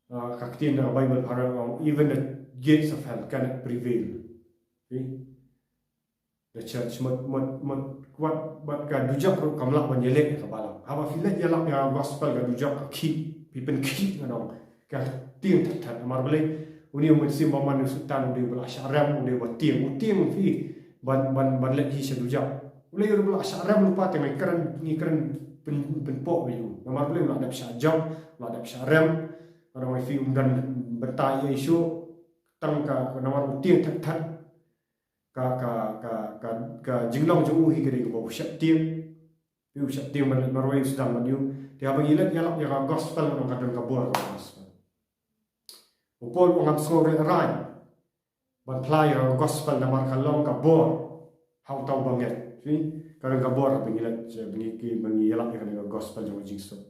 ah, ka ktien na Baibl phareng u ong, "Even the gates of hell cannot prevail." Phi? The church, mut, mut, mut, wat, wat ka dujok ruh kam lah ban ïaleh ïa ka balang. Haba phi leit ïalap ïa ka gospel, ka dujok ka khih, phi pynkhih, nga ong, ka tieng thak thak. Namar balei? Une u mynsiem bymman u Soitan u dei ba la shah rem, u dei ba tieng, u tieng phi ban, ban, ban leit hi sha dujok. U Blei u dei ba la shah rem lypa, te ngi kren, ngi kren pyn, pynpoh ïa u. Namar balei? U la dep shah jop, u la dep shah rem. Nga ong ïa phi, um don bynta ei ei shuh. Tang ka, namar u tieng thak thak. Ka, ka, ka, ka, ka jinglong jong u hi ka dei kaba u sheptieng. Phi, u sheptieng ban leit marwei, u sdang ban ïoh. Te haba ngi leit ïalap ïa ka gospel, nga ong, ka don ka bor ka gospel. U Paul u ong, ngam sngew reh rain ban phla ïa ka gospel namar ka long ka bor ha uta uba ngeit. Phi, ka don ka bor haba ngi leit, ba ngi ki, ba ngi ïalap ïa ka gospel jong ka jingsuk.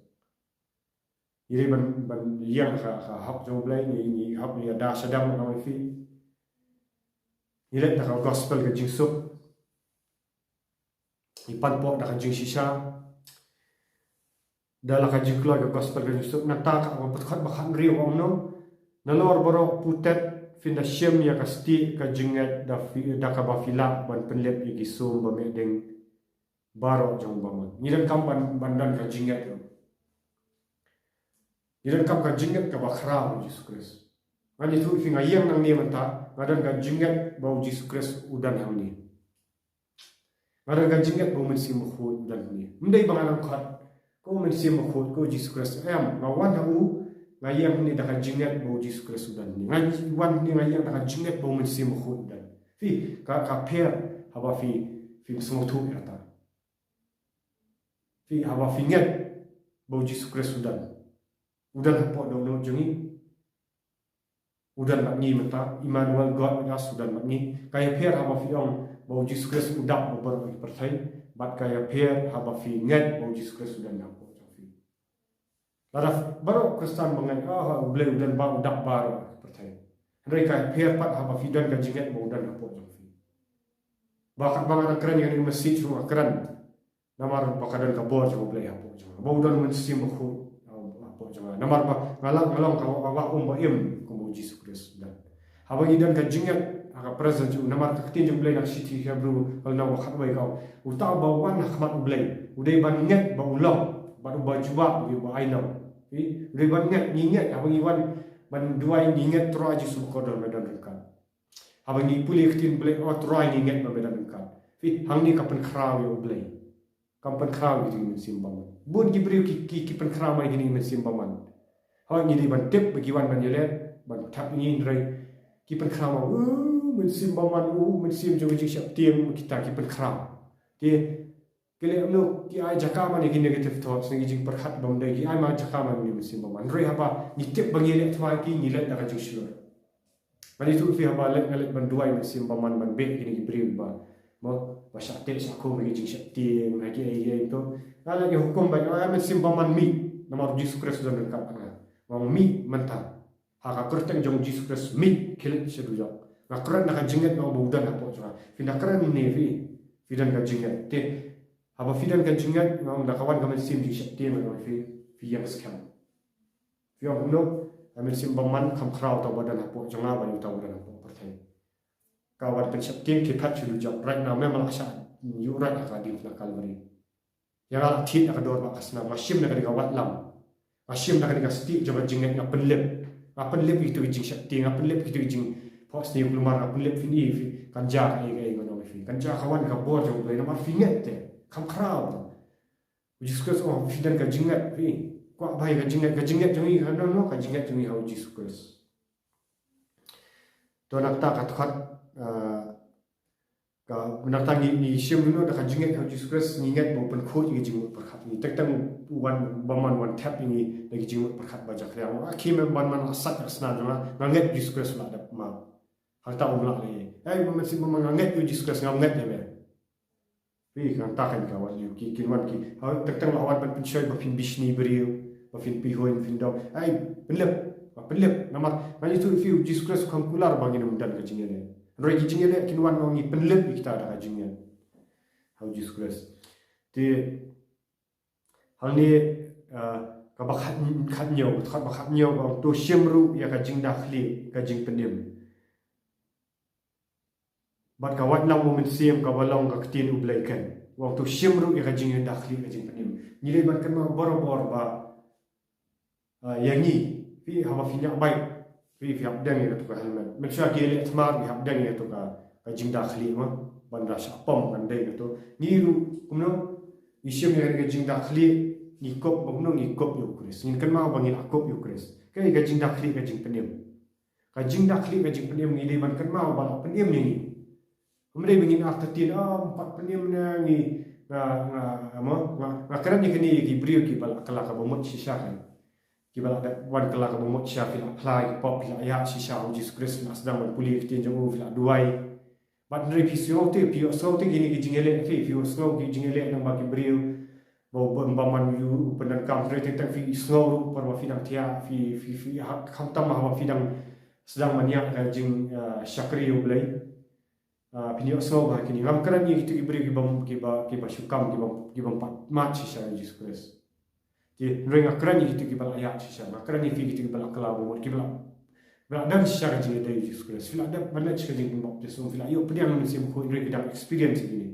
Ngi dei ban, ban ïeng ha ka, ka hok jong U Blei, ngi, ngi hok, ngi ïada shadem, nga ong ïa phi. Ngi leit da ka gospel ka jingsuk. Ngi pan poh da ka jingshisha. Da la ka jingkloi ka gospel ka jingsuk. Nangta ka, ka dkhot ba khathynriew ka ong kumno: Nalor baroh putet phin da shim ïa ka stieh ka jingngeit da phi, da kaba phi lah ban pynlip ïa ki sum ba meh ding baroh jong u bymman. Ngi donkam ban, ban don ka jingngeit ruh. Ngi donkam ka jingngeit kaba khraw ha u Jisu Khrist. Ngan ïathuh ïa phi, nga ïeng nangne mynta, nga don ka jingngeit ba u Jisu Khrist u don hangne. Nga don ka jingngeit ba u Mynsiem Bakhuid u don hangne. Ym dei ba nga nang khot, ko Mynsiem Bakhuid, ko Jisu Khrist. Em, nga wan ha u, nga ïeng hangne da ka jingngeit ba u Jisu Khrist u don hangne. Nga wan hangne, nga ïeng da ka jingngeit ba u Mynsiem Bakhuid u don. Phi, ka, ka pher haba phi, phim sngewthuh ïa kata. Phi, haba phi ngeit ba u Jisu Khrist u don. U don hapoh dohnud jong ngi. U don bad ngi mynta, Emmanuel, God with us, u don bad ngi. Ka ïapher haba phi ong ba u Jisu Khrist u dap ba baroh ki pyrthei, bad ka ïapher haba phi ngeit ba u Jisu Khrist u don hapoh jong phi. Lada baroh Khristan ba ngeit, ah, U Blei u don ba u dap baroh ki pyrthei. Hynrei ka ïapher pat haba phi don ka jingngeit ba u don hapoh jong phi. Ba katba nga dang kren ïa kane ka message ruh nga kren namar ba ka don ka bor jong U Blei hapoh jong nga. Ba u don Mynsiem Bakhuid hapoh jong nga. Namar ba nga long, nga long ka wah, wah um ba im kumba u Jisu Khrist u don. Haba ngi don ka jingngeit ha ka presence jong u, namar ka ktien jong U Blei na ka shithi Hebru ka lynnong ba khatwei ka ong, uta uba wan ha khmat U Blei u dei ban ngeit ba u long, bad uba jubab u dei uba ai long. Phi, u dei ban ngeit, ngi ngeit, haba ngi wan ban duwai ngi ngeit Trai Jisu ba kordor me don ryngkat. Haba ngi pule ïa ka ktien Blei, oh Trai ngi ngeit ba me don ryngkat. Phi, hangne ka pynkhraw ïa U Blei. Kam pynkhraw ïa kito ki mynsiem bymman. Bun ki briew ki, ki, ki pynkhraw ma ïa kine ki mynsiem bymman. Haba ngi dei ban tip ba ki wan ban ïaleh, ban thap ïa ngi, hynrei ki pynkhraw ma, uh, mynsiem bymman, uh, mynsiem jong ka jingsheptieng, kita ki pynkhraw. Te ki leh kumno, ki ai jaka ma ïa ki negative thoughts, ne ki jingpyrkhat bymdei, ki ai ma jaka ma ïa kine ki mynsiem bymman. Hynrei haba ngi tip ba ngi leh thma ïa ki, ngi leh da ka jingshlur. Ngan ïathuh ïa phi, haba leit, nga leit ban duwai mynsiem bymman ban beh ïa kine ki briew ba, mo, ba shah teh shah khum ïa ki jingsheptieng, ïa ki ei ei to. Nga leit ïa hukum ba, ai mynsiem bymman mih, namar u Jisu Khrist u don ryngkat bad nga. Nga ong mih mynta. Ha ka kyrteng jong u Jisu Khrist mih, khie leit sha dujok. Nga kren da ka jingngeit, nga ong ba u don hapoh jong nga. Phin da kren ne phi, phi don ka jingngeit. Te haba phi don ka jingngeit, nga ong da ka wan ka mynsiem jingsheptieng, nga ong phi, phi ïeng skhem. Phi ong kumno, ai mynsiem bymman kam khraw uta uba don hapoh jong nga bad uta uba don hapoh pyrthei. Ka wan pynsheptieng, khie phet sha dujok. Right now, mem lah shah ïuh right ha ka diengphna Kalbari. Ïa nga la thied na ka dor ba ka snam, nga shim na ka dei ka watlam. Nga shim na ka dei ka stieh jong ka jingngeit, nga pynlip. Nga pynlip ïa kito ki jingsheptieng, nga pynlip ïa kito ki jingphohsniew kulmar, nga pynlip phin i phi, kan jia ka ei ka ei ngan ong ïa phi. Kan jia ka wan ka bor jong U Blei namar phi ngeit te. Kham khraw te. U Jisu Khrist u ong phi don ka jingngeit phi. Kwah bha ïa ka jingngeit, ka jingngeit jong ngi ka don noh, ka jingngeit jong ngi ha U Jisu Khrist. To nangta ka dkhot, ah, ka nangta ngi, ngi shim noh da ka jingngeit ha U Jisu Khrist, ngi ngeit ba u pynkhuid ïa ki jingmut pyrkhat ngi. Teng teng u wan bymman wan thep ïa ngi da ki jingmut pyrkhat ba jakhlia. Nga khie mem bymman la sait ka snam jong nga, nga ngeit U Jisu Khrist u la dep map. Hangta um lah leh. Ei, bymman, mynsiem bymman, nga ngeit U Jisu Khrist, ngam ngeit ïa me. Phi, hangta kan ka wan ïa ki, kin wan ki. Ha, teng teng la wan ban pynshoi ba phin bishni briew, ba phin pihuiñ, phin dom. Ei, pynlip, ba pynlip. Namar nga ïathuh ïa phi, U Jisu Khrist u kham kular ba ngin ym don ka jingïaleh. Hynrei ki jingïaleh kin wan, ngi pynlip ïa kita da ka jingngeit ha U Jisu Khrist. Te hangne, ah, kaba khat, khathynñiew, kaba khathynñiew, ba to shim ruh ïa ka jingda khlieh ka jingpynim. Bad ka watlam U Mynsiem kaba long ka ktien U Blei keiñ. Wat to shim ruh ïa ka jingda khlieh ka jingpynim. Ngi dei ban kynmaw barabor ba, ah, ïa ngi, phi haba phi ñiah bike, phi, phi hap deng ïa kato ka helmet. Mynshuwa ki ïaleh tmar ki hap deng ïa kato ka, ka jingda khlieh ma. Ban da shah pom kan dei kato. Ngi ruh kumno, ngi shim ïa ka jingda khlieh, ngi kup ba kumno, ngi kup ïa U Khrist. Ngin kynmaw ba ngi la kup ïa U Khrist. Ka, ka jingda khlieh ka jingpynim. Ka jingda khlieh ka jingpynim ngi dei ban kynmaw ba la pynim ïa ngi. Ym dei ba ngin artatien, ah, ym pat pynim ne ngi, nga, nga, nga, nga, nga kren ïa kane ïa ki briew kiba la kylla kaba mut shisha kan. Kiba la dep wan kylla kaba mut shisha, phi la phla ïa ki pop, phi la ïaid shisha ha U Jisu Khrist, phi la sdang ban pule ïa ka ktien jong u, phi la duwai. Bad hynrei phi sngew te, phi ïohsngew te kine ki jingïaleh, phi, phi ïohsngew ki jingïaleh lyngba ki briew. Ba u bym, bymman u pyndonkam, hynrei teng teng phi sngew ruh por ba phi dang thiah, phi, phi, phi, ha, khamtam haba phi dang sdang ban ïaid ka jing, ah, shakri U Blei. Ah, phin ïohsngew ba kine, ngam kren ïa kito ki briew kiba, kiba, kiba shu kam, kiba, kiba ym pat mad shisha ïa U Jisu Khrist. Te, hynrei nga kren ïa kito kiba la ïaid shisha, nga kren ïa phi kito kiba la kylla ba mut, kiba la, ba la don shisha ka jingïadei U Jisu Khrist. Phi la dep ban leit sha ka jingbaptism, phi la ïoh pdiang Mynsiem Bakhuid, hynrei phi dang experience ïa kine.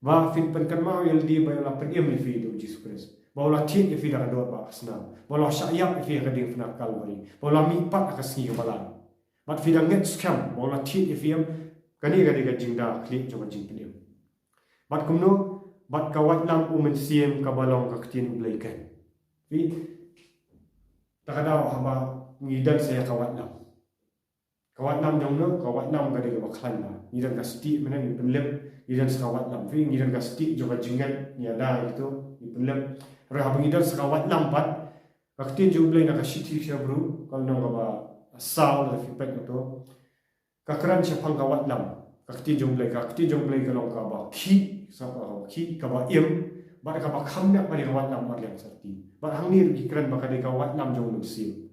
Ba phin pynkynmaw ïa lade ba u la pynim ïa phi da U Jisu Khrist. Ba u la thied ïa phi da ka dor ba ka snam. Ba u la shah ïap ïa phi ha ka diengphna Kalbari. Ba u la mihpat ha ka sngi kaba lai. Bad phi dang ngeit skhem ba u la thied ïa phi, em, kane ka dei ka jingda khlieh jong ka jingpynim. Bad kumno, bad ka watlam U Mynsiem kaba long ka ktien U Blei keiñ. Phi, ta ka daw haba ngi don sa ïa ka watlam. Ka watlam jong no, ka watlam ka dei kaba khlaiñ bha. Ngi don ka stieh mynne, ngi pynlip, ngi don sa ka watlam. Phi, ngi don ka stieh jong ka jingngeit, ngi ïada ïa kito, ngi pynlip. Hynrei haba ngi don sa ka watlam pat, ka ktien jong U Blei na ka Shithi Hebru, ka lynnong kaba saw, lada phi peit ïa kato. Ka kren shaphang ka watlam. Ka ktien jong U Blei, ka ktien jong U Blei ka long kaba khih, sa kaba khih, kaba im, bad kaba kham nep ba dei ka watlam ar liang sarti. Bad hangne ruh ki kren ba ka dei ka watlam jong U Mynsiem.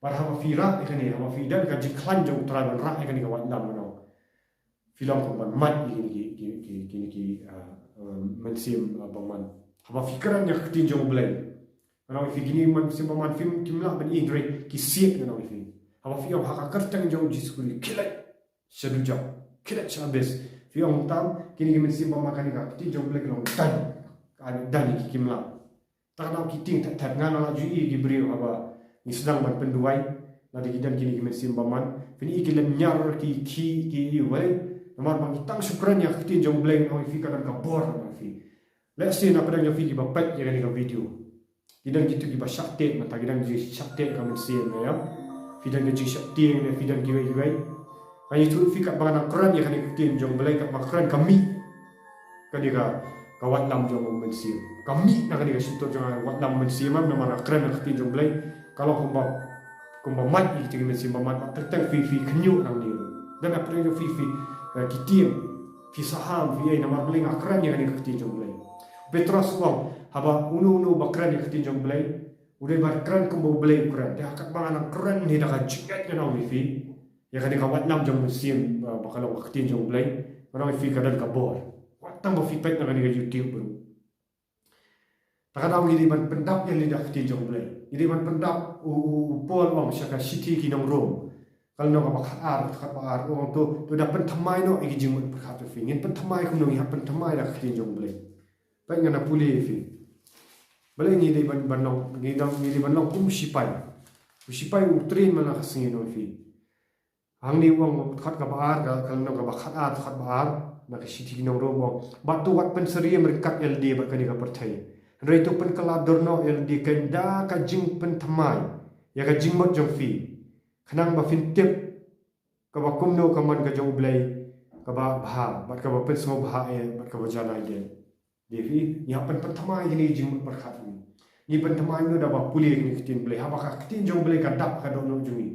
Bad haba phi rah ïa kane, haba phi don ka jingkhlaiñ jong U Trai ban rah ïa kane ka watlam, ngan ong, phi long kum ban mad ïa kine ki, ki, ki, kine ki, ah, ah, mynsiem, ah, bymman. Haba phi kren ïa ka ktien jong U Blei, ngan ong ïa phi, kine ki mynsiem bymman phim, kim lah ban ïeng, hynrei ki siat, ngan ong ïa phi. Haba phi ong ha ka kyrteng jong U Jisu Khrist, khie leit sha dujok, khie leit sha abyss. Phi ong tam, kine ki mynsiem bymman, kane ka ktien jong U Blei ka long done. Ka done, ki, kim lah. Ta ka daw ki tieng thep thep, nga nga la ju ïohi ïa ki briew haba ngi sdang ban pynduwai, lada ki don kine ki mynsiem bymman. Phin ïohi ki lynñiar, ki khih, ki ïohi, wei. Namar ba ngi tang shu kren ïa ka ktien jong U Blei, ngan ong ïa phi, ka don ka bor, ngan ong ïa phi. Lehse shisha na pdeng jong phi kiba peit ïa kane ka video, ki don kito kiba shah teh, mynta ki don ki shah teh ka mynsiem, ïa. Phi don ka jingsheptieng ne phi don kiwei kiwei. Nga ïathuh ïa phi katba nga nang kren ïa kane ka ktien jong U Blei, katba nga kren ka mih. Kane ka, ka watlam jong U Mynsiem. Ka mih na kane ka shyntur jong nga, watlam U Mynsiem, namar nga kren ïa ka ktien jong U Blei. Ka long kumba, kumba mad ïa kito ki mynsiem bymman, bad teng teng phi, phi khynñiuh nangne ruh. Don na pdeng jong phi, phi, eh, ki tieng, phi saham, phi ei, namar balei nga kren ïa kane ka ktien jong U Blei. U Petros u ong, haba uno uno ba kren ïa ka ktien jong U Blei, u dei ban kren kumba U Blei u kren. Te ha katba nga nang kren ne da ka jingngeit, ngan ong ïa phi, ïa kane ka watlam jong U Mynsiem, ba, ba ka long ka ktien jong U Blei, ngan ong ïa phi, ka don ka bor. Wat tang ba phi peit na kane ka YouTube ruh. Ta ka daw ngi dei ban pyndap ïa lade da ka ktien jong U Blei. Ngi dei ban pyndap, u, u, u Paul u ong sha ka shithi ki nong Rom, ka lynnong kaba khatar, khatar, u ong to, to da pynthymmai noh ïa ki jingmut pyrkhat jong phi. Ngin pynthymmai kumno? Ngi hap pynthymmai da ka ktien jong U Blei. Peit, ngan pule ïa phi. Balei ngi dei ban, ban long, ngi dang, ngi dei ban long kum u sipai. U sipai u train man la ka sngi, ngan ong ïa phi. Hangne u ong, dkhot kaba ar, ka, ka lynnong kaba khatar, dkhot ba ar na ka shithi ki nong Rom u ong: Bad to wat pynsyriem ryngkat ïalade bad kane ka pyrthei, hynrei to pynkylla dur noh ïalade kein da ka jingpynthymmai ïa ka jingmut jong phi, khnang ba phin tip kaba kumno ka mon ka jong U Blei, kaba bha bad kaba pynsngewbha eh bad kaba janai dei. Dei phi, ngi hap ban pynthymmai ïa kine ki jingmut pyrkhat ngi. Ngi pynthymmai ngi da ba pule ïa kine ki ktien Blei. Haba ka ktien jong Blei ka dap ha ka dohnud jong ngi,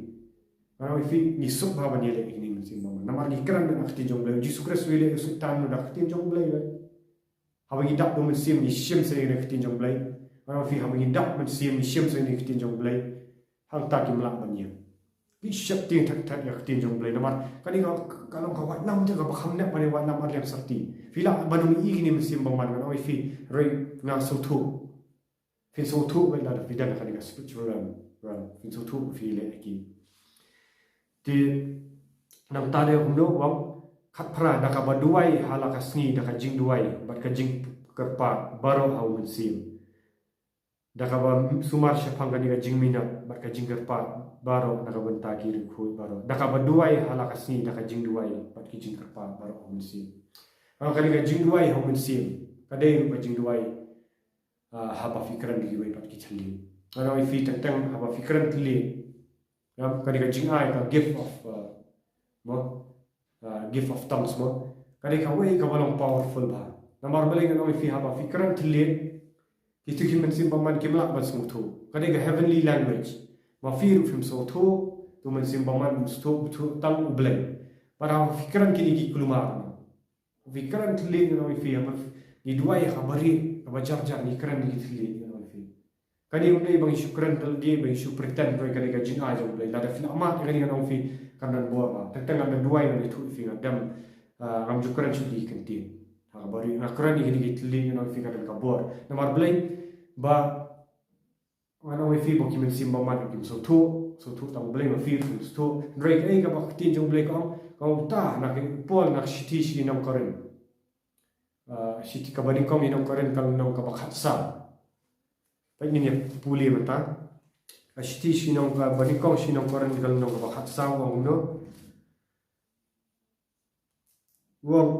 ngan ong ïa phi, ngi suk bha ban ïaleh ïa kine ki mynsiem bymman. Namar ngi kren da ka ktien jong Blei. U Jisu Khrist u ïaleh ïa u Soitan da ka ktien jong Blei, right? Haba ngi dap da u Mynsiem, ngi shim sa ïa kane ka ktien jong U Blei. Ngan ong ïa phi, haba ngi dap Mynsiem, ngi shim sa ïa kane ka ktien jong U Blei, hangta kim lah ban ïeng. Phi sheptieng thak thak ïa ka ktien jong U Blei, namar kane ka, ka long ka watlam te kaba kham nep, kane ka watlam ar liang syrti. Phi lah ban ong ïa kine ki mynsiem bymman, ngan ong ïa phi, hynrei nga sngewthuh. Phin sngewthuh beit lada phi don ha kane ka spiritual realm, realm. Phin sngewthuh ba phi leh ïa ki. Te nangta de kumno u ong, khatphra, da kaba duwai ha la ka sngi da ka jingduwai bad ka jingkyrpad baroh ha u Mynsiem. Da kaba sumar shaphang kane ka jingminot bad ka jingkyrpad baroh na ka bynta ki riewkhuid baroh. Da kaba duwai ha la ka sngi da ka jingduwai bad ki jingkyrpad baroh ha u Mynsiem. Kane ka jingduwai ha u Mynsiem ka dei ruh ka jingduwai, ah, haba phi kren da kiwei pat ki thylliej. Ngan ong ïa phi, teng teng haba phi kren thylliej, ïa, kane ka jingai, ka gift of, ah, mo, ah, gift of tongues mo, ka dei kawei kaba long powerful bha. Namar balei ngan ong ïa phi? Haba phi kren thylliej, kito ki mynsiem bymman kim lah ban sngewthuh. Ka dei ka heavenly language. Ma phi ruh phim sngewthuh, uto u mynsiem bymman um sngewthuh, um sngewthuh tang U Blei. Bad haba phi kren kine ki kulmar, phi kren thylliej, ngan ong ïa phi, haba ngi duwai ha kaba rieh, kaba jar jar, ngi kren da ki thylliej, ngan ong ïa phi. Kane um dei ba ngi shu kren thylliej, ba ngi shu pretend, hynrei kane ka jingai jong U Blei. Lada phi la mad ïa kane, ngan ong ïa phi, kan don bor bha. Teng teng ngan da duwai, ngan ïathuh ïa phi, nga dem, ah, ngam ju kren shuh da ki kyntien ha kaba rieh, nga kren ïa kine ki thylliej, ngan ong ïa phi, ka don ka bor. Namar balei? Ba ngan ong ïa phi ba ki mynsiem bymman kim sngewthuh, sngewthuh tang U Blei, ma phi ruh phim sngewthuh. Hynrei kaei kaba ka ktien jong U Blei ka ong, ka ong, uta na ka, u Paul na ka shithi sha ki nong Korinth. Ah, shithi kaba nyngkong ki nong Korinth, ka lynnong kaba khatsaw. Peit, ngin ïa pule mynta. Ka shithi sha ki nong, kaba nyngkong sha ki nong Korinth, ka lynnong kaba khatsaw, u ong kumno? U ong,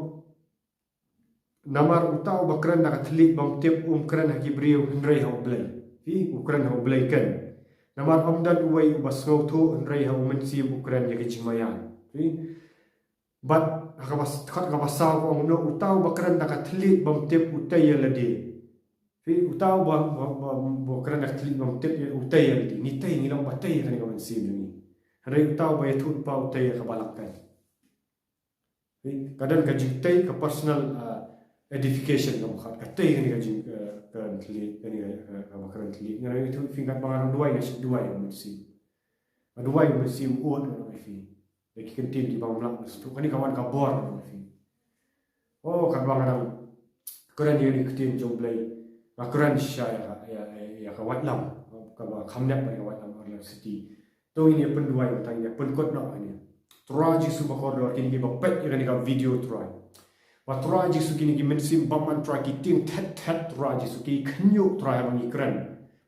namar uta uba kren da ka thylliej bymtip um kren ha ki briew hynrei ha U Blei. Phi, u kren ha U Blei keiñ. Namar ym don uwei uba sngewthuh hynrei ha u Mynsiem u kren ïa ka jingmaïan. Phi? Bad ha kaba s-, dkhot kaba saw ka ong kumno? Uta uba kren da ka thylliej bymtip u tei ïa lade. Phi, uta uba, ba, ba, ba kren da ka thylliej bymtip u tei ïa lade. Ngi tei, ngi long ba tei ïa kane ka mynsiem jong ngi. Hynrei uta uba ïathuhlypa u tei ïa kaba la keiñ. Phi, ka don ka jingtei, ka personal, ah, edification, ka mut ka tei kane ka jing, eh, kren thylliej, kane ka, eh, kaba kren thylliej. Ngan ïathuh ïa phi, katba nga dang duwai, nga shait duwai ha u Mynsiem. Nga duwai ha u Mynsiem, u ong ïa phi. Ïa ki kyntien kiba ngam lah ban sngewthuh. Kane ka wan ka bor, ngan ong ïa phi. Oh, katba nga dang kren ïa ki ktien jong U Blei, nga kren shisha ïa ka, ïa, ïa, ïa ka watlam kaba kham nep, ïa ka watlam ar liang syrti. To ngin ïa pynduwai, to ngin ïa pynkut noh ïa kane. Trai Jisu bakordor, kine kiba peit ïa kane ka video, Trai. Bad Trai Jisu, kine ki mynsiem bymman, Trai, ki tieng thet thet, Trai Jisu, ki khynñiuh, Trai, haba ngi kren.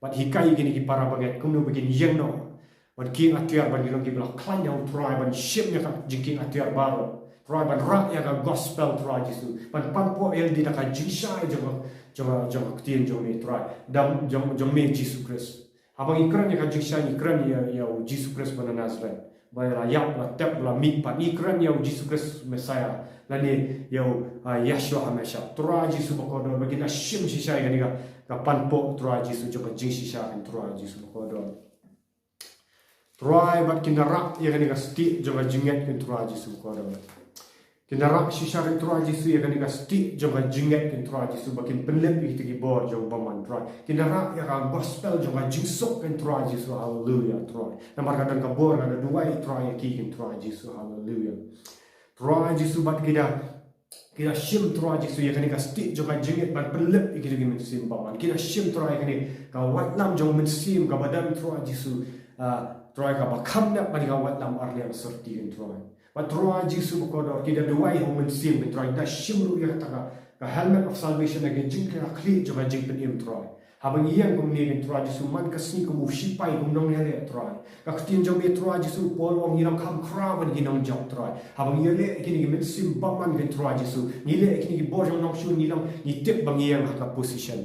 Bad hikai ïa kine ki para bangeit kumno ba kin ïeng noh ban kieng atiar, ban ïeng noh kiba la khlaiñ ha U Trai, ban shim ïa ka jingkieng atiar baroh, Trai, ban rah ïa ka gospel, Trai Jisu, ban panpoh ïa lade da ka jingshai jong ka, jong ka, jong ka ktien jong me, Trai, da jong, jong me Jisu Khrist. Haba ngi kren ïa ka jingshai, ngi kren ïa, ïa u Jisu Khrist ba na Nasareth, ba la ïap, la tep, la mih pat. Ngi kren ïa u Jisu Khrist Messiah, lane ïa u, ah, Yahshua HaMashiach. Trai Jisu bakordor, ba kin da shim shisha ïa kane ka, ka panpoh, Trai Jisu, jong ka jingshisha, kan Trai Jisu bakordor. Trai, bad kin da rah ïa kane ka stieh jong ka jingngeit, kan Trai Jisu bakordor. Kin da rah shisha, kan Trai Jisu, ïa kane ka stieh jong ka jingngeit, kan Trai Jisu, ba kin pynlip ïa kita ki bor jong u bymman, Trai. Kin da rah ïa ka gospel jong ka jingsuk, kan Trai Jisu, haleluya, Trai. Namar ka don ka bor, nga da duwai, Trai, ïa ki, kan Trai Jisu, haleluya. Trai Jisu, bad ki da, ki da shim, Trai Jisu, ïa kane ka stieh jong ka jingngeit ban pynlip ïa kita ki mynsiem bymman. Ki da shim, Trai, ïa kane ka watlam jong u Mynsiem kaba don, Trai Jisu, ah, Trai, kaba kham nep bad ka watlam ar liang syrti, kan Trai. Bad Trai Jisu bakordor, ki da duwai ha u Mynsiem, kan Trai, da shim ruh ïa kata ka, Ka helmet of salvation, ka jingkyrkhu jong ka jingpynim, Trai. Haba ngi ïeng kumne, Trai Jisu, man ka sngi kum u sipai, kum nongïaleh, Trai. Ka ktien jong me, Trai Jisu, Paul u ong ngi long kham khraw ban ki nongjop, Trai. Haba ngi ïaleh kine ki mynsiem bymman, Trai Jisu, ngi leh kine ki bor jong nongshun, ngi long, ngi tip ba ngi ïeng ha ka position.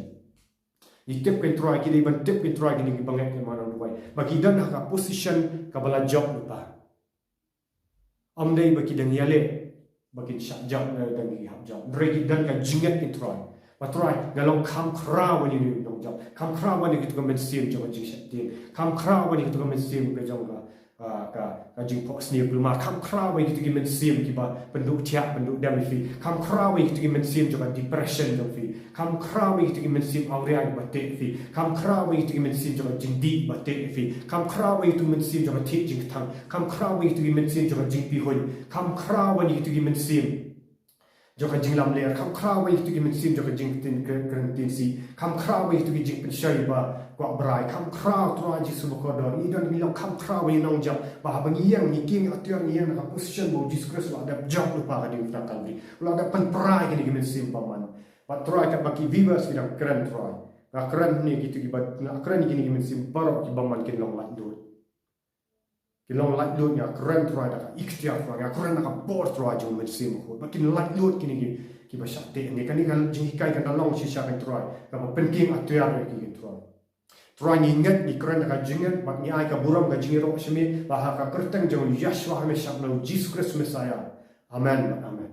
Ngi tip, Trai, ki dei ban tip, Trai, kine ki bangeit ki ma nongduwai, ba ki don ha ka position kaba la jop lypa. Ym dei ba ki dang ïaleh ba kin shah jop, eh, dang ki hap jop. Hynrei ki don ka jingngeit, Trai, ba Trai, nga long kham khraw ban ïa une u nongjop, kham khraw ban ïa kito ki mynsiem jong ka jingsheptieng, kham khraw ban ïa kito ki mynsiem ka jong ka, ah, ka, ka jingphohsniew kulmar, kham khraw ban ïa kito ki mynsiem kiba pynduh thiah pynduh dem ïa phi, kham khraw ban ïa kito ki mynsiem jong ka depression jong phi, kham khraw ban ïa kito ki mynsiem awria kiba teh ïa phi, kham khraw ban ïa kito ki mynsiem jong ka jingdih ba teh ïa phi, kham khraw ban ïa kito ki mynsiem jong ka thied jingkthang, kham khraw ban ïa kito ki mynsiem jong ka jingpihuiñ, kham khraw ban ïa kito ki mynsiem jong ka jinglamler, kham khraw ban ïa kito ki mynsiem jong ka jingktien, kren, kren ktien sih, kham khraw ban ïa kito ki jingpynshoi ba kwah brai, kham khraw, Trai Jisu bakordor, ngi don, ngi long kham khraw ban ïa nongjop, ba haba ngi ïeng, ngi kieng atiar, ngi ïeng ha ka position ba u Jisu Khrist u la dep jop lypa ha ka diengphna Kalbari, u la dep pynpra ïa kine ki mynsiem bymman. Bad Trai, katba ki viewers ki dang kren, Trai, nga kren ne kito kiba, nga kren kine ki mynsiem baroh ki bymman kin long laitluid. Kin long laitluid, nga kren, Trai, da ka iktiar, Trai, nga kren da ka bor, Trai, jong u Mynsiem Bakhuid, ba kin laitluid kine ki, kiba shah teh. Ngi, kane ka jinghikai kan da long shisha, Trai, kaba pynkieng atiar ïa ki, Trai. Trai, ngi ngeit, ngi kren da ka jingngeit, bad ngi ai ka burom, ka jingïaroh sha me, ba ha ka kyrteng jong u Yahshua HaMashiach, u Jisu Khrist Messiah. Amen bad amen.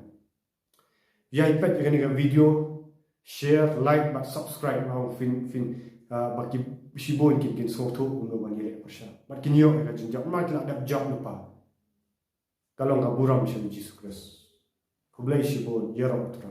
Ïa peit ïa kane ka video, share, like bad subscribe, ba phin, phin, ah, ba ki shibun kin, kin sngewthuh kumno ban ïaleh pyrshah, bad kin ïoh ïa ka jingjop, namar ki la dep jop lypa. Ka long ka burom sha u Jisu Khrist. Khublei shibun, ïaroh, Trai.